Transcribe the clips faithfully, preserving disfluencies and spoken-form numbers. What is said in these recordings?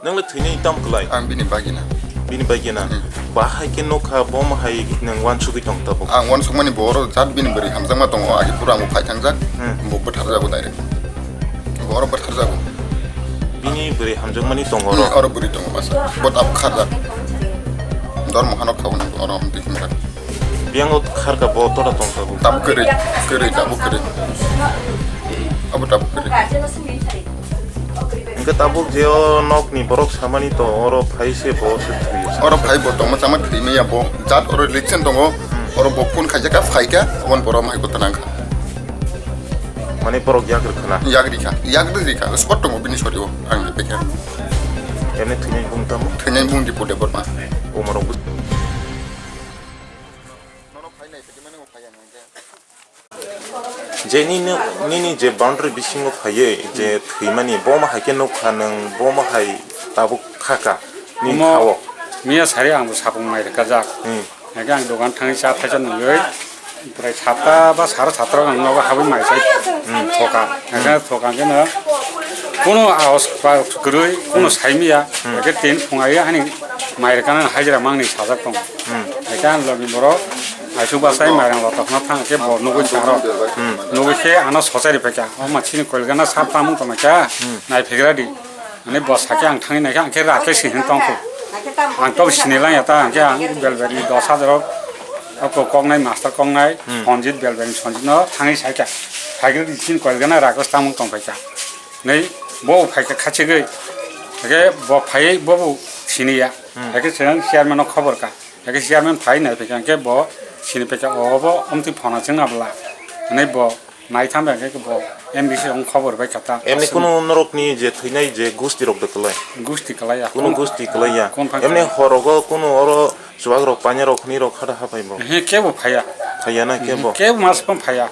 Nang le thwinai tam kwlai? Ang bini bagina. Bini bagina? Hmm. Bahai khe nukha, bo ma hai nang wansugwi tong tabuk? Ang wansukmani bo oro jat bini bwrwi hamjakma tongo, agi phuru ang bo phai thangjak, Hmm. bo bwtharjago direct. Bo oro bwtharjago. Bini bwrwi hamjakmani tongo oro? Hmm, oro bwrwi tongo masa. Bo tabuk kharjak. Dormo hano khauna oro hwnti khimra. Biyango kharka bo tora tong tabuk? Tabuk kwrwi, kwrwi, tabuk kwrwi. Abo tabuk kwrwi. Hwnkhe tabuk je o nokni borok samani to oro phai se bo se thwi. Oro phai bo tongma chama thwi maya bo. Jat oro election tongo. Hmm. Oro bo phone khaijak kha, phai kha, aboni borok mai kota nang kha. Mane borok yak rwkha na? Yak rikha, yak rikha. Spot tongo bini sori o, ang je pekha. Ene thwinai bung tamo? Thwinai bung Dipu Debbarma. Umarok bus- Je nini, nini je boundary bisingo phaiye, je thwimani, bo ma hai khe nukha nwng, bo ma hai tabuk khaka, nini Omo khao. Miya sari ang bo sapung mai rwkajak. Hmm. Hake ang dogan thangwi cha thaisa nugwi, prai satta ba sara satta rok ang nogo habwi mai sai, Hmm. thoka. Hake Hmm. thoka hake no, kono aos ba kwrwi, kono Hmm. saimiya, Hmm. hake tin phungai ani mai rwkana hajira mangni sajak tong. Hmm. Hake ang logi borok, Aisuk bachai mairang lotokna thang khe bo nugwi tharo. Hmm. Nugwi khe ano sochari phaikha. O machini koilgana sap tamung tongnaikha. Hmm. Naiphigra di. Ani bo sakhe ang thangwi naikha, ang khe Rakesh hin tongkho. Ang to sini langya ta, ang khe ang Belbari dos hajar o koknai master koknai Hmm. Sanjit Belbari Sanjit no thangwi saikha. Phaigwi di sini koilgana Rakesh tamung tongphaikha. Nei bo phaikha khachigwi. Hake bo phaiwi bo bo siniya. Hmm. Hake chwng chairman no khobor ka. Hake chairman phai nai phaikha hwnkhe bo sini phaikha, o bo omtwi phona chwng abla. Hwnwi bo nai tham bai hwnkhe bo M D C rok khobor bai kha ta. Emni kunu norokni je thwinai je gusti rok de kwlai? Gusti kwlai ya. Kunu Kunu gusti kwlai ya. Kunu phang Emni kwlai. Horogo kunu oro chuwak rok, panya rok, khni rok hada ha phai bo? He kebo phaiya. Phaiya na kebo? Kebo mas pon phaiya.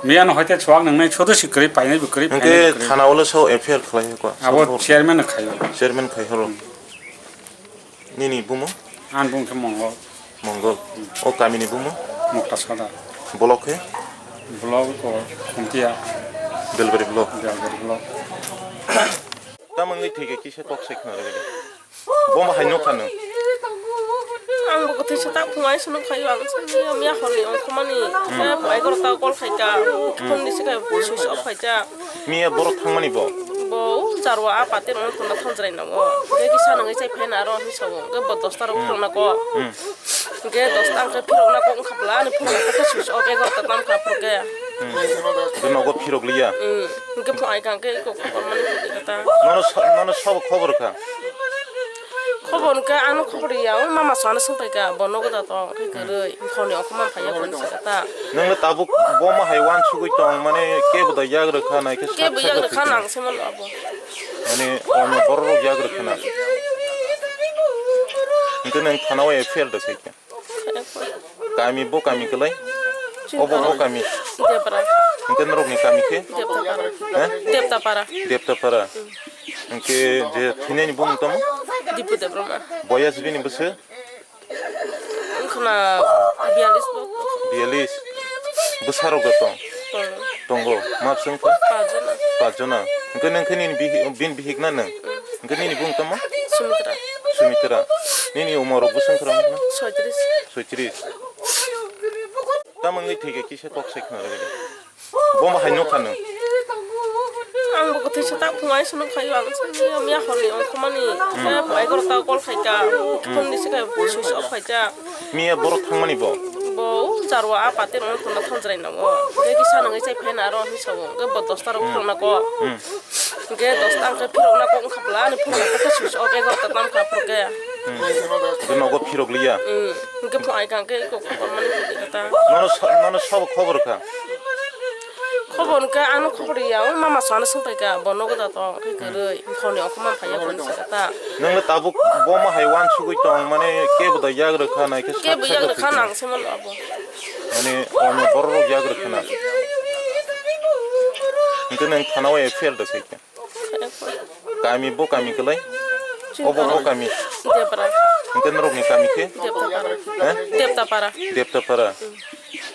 Miya no hoite chuwak nang nai chodo si kwrwi painai bo kwrwi Hwnkhe phainai bo kwrwi. Thana o le so F I R khlai ko? Abo So chairman no khaio. Chairman khai horo. Nini bumung? Ani bumung khe Mongol. Mongol. O kamini bumung? Mukta Soda. Block khe? Block ko Khumtiya. Belbari block. Belbari block. Tamo wngwi thwikhe kisa kok sai khna rwgwi de. Bomo hai nokha nw? Ang bo kwthwi se tak phungai se nokha yo, ang se miya horni ongkhormani. Hmm. Khe bo egarota call khai ka. Hmm. Phone ni se kai switch off khai ka. Miya borok thangmani bo? Bo o jarwa a pate rokno tongna thangjrai nango. Hwnkhe kisa nangwi chai phai na aro hinwi sao. Hwnkhe bo dosta rok Hmm. phunukna kok. Hmm. Hwnkhe dosta hwnkhe phirokna kok wngkha bwla, ani phone hwnkhe switch off, egarota tam kha phuru khe. Hmm. Hwnkhe nogo phirok liya? Hmm. Hwnkhe phunai ka hwnkhe kok manwi kok ta. Nono sa-, nono sabo khobor kha? Khobor hwnkhe ano khobor ya, o mama sana swngpai ka, bo nogo da tong, hwnkhe Hmm. kwrwi, phone ni ongkhorma phaiya phone se ta. Nwng le tabuk bo ma hai wansugwi tong, mane kebo da yak rwkha nai khe Kebo sak sak yak rwkha rwkha nai. Nang se mano abo. Mane, omo borok rok yak rwkha na. Hwnkhe nwng thana o F I R da khaikha. Kami bo kami kwlai? Obo bo kami? Debra. Hwnkhe norokni kami khe? Debtapara. He? Debtapara. Debtapara. Hwnkhe je thwinaini bumung tamo? Dipu Debbarma. Boyas bini bwswk? Wngkhana biyalis bo. Biyalis. Bwsarok da tong? Tongo. Tongo. Mabswng kha? Pajona. Pajona. Hwnkhe nini bihi-, bini bihik na nwng? Mm. Hwnkhe nini bung tamo? Sumitra. Sumitra. Nini umorok bwswng kwrwng wngkha? Soitris. Soitris. Tamo wngwi thwikhe kisa kok sai khna rwgwi de. Bomo hai nokha nw? Ang bo kwthwi se tak phungai se nokha yo, ang se miya horni ongkhormani. Hmm. Khe bo egarota call khai ka. Hmm. Phone ni se kai switch off khai ka. Miya borok thangmani bo? Bo o jarwa a pate rokno tongna thangjrai nango. Hwnkhe kisa nangwi chai phai na aro hinwi sao. Hwnkhe bo dosta rok Hmm. phunukna kok. Hmm. Hwnkhe dosta hwnkhe phirokna kok wngkha bwla, ani phone hwnkhe switch off, egarota tam kha phuru khe. Hmm. Hwnkhe nogo phirok liya? Hmm. Hwnkhe phunai ka hwnkhe kok manwi kok ta. Nono sa-, nono sabo khobor kha? Khobor hwnkhe ano khobor ya, o mama sana swngpai ka, bo nogo da tong, hwnkhe Hmm. kwrwi, phone ni ongkhorma phaiya phone se ta. Nwng le tabuk bo ma hai wansugwi tong, mane kebo da yak rwkha nai khe Kebo sak sak yak rwkha rwkha nai. Nang se mano abo. Mane, omo borok rok yak rwkha na. Hwnkhe nwng thana o F I R da khaikha? Kami bo kami kwlai? Obo bo kami? Debra. Hwnkhe norokni kami khe? Debtapara. He? Debtapara. Debtapara.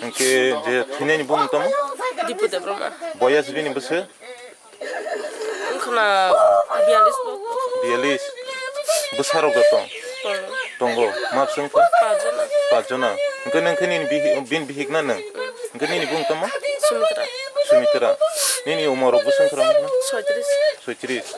Hwnkhe je thwinaini bumung tamo? Dipu Debbarma. Boyas bini bwswk? Wngkhana biyalis bo. Chalish. Bwsarok joto? Tongo. Tongo. Ma bwswng kha? Pajona. Pajona. Hwnkhe nini bihik na nwng? Hwnkhe nini bung tamo? Sumitra. Sumitra. Nini umorok bwswng kha? Soitris. Soitris.